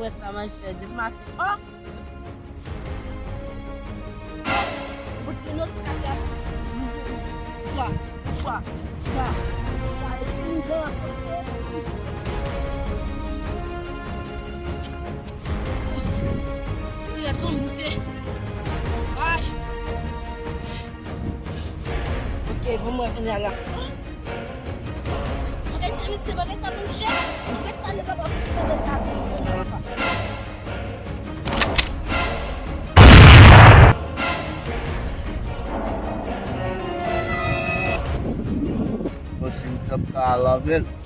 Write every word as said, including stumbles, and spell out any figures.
Wè sa mwen fè depi maten. Oh! Pou ti inosan kaka. Pouvwa, pouvwa, pouvwa. Ti rèt yon moute. Ay. Ok, bon, mwen vin la. Bagay sa, mesye, bagay sa pou m chè. Bagay sa, le papa, pou ti bagay sa. Bon, si m t ap ka al avè l.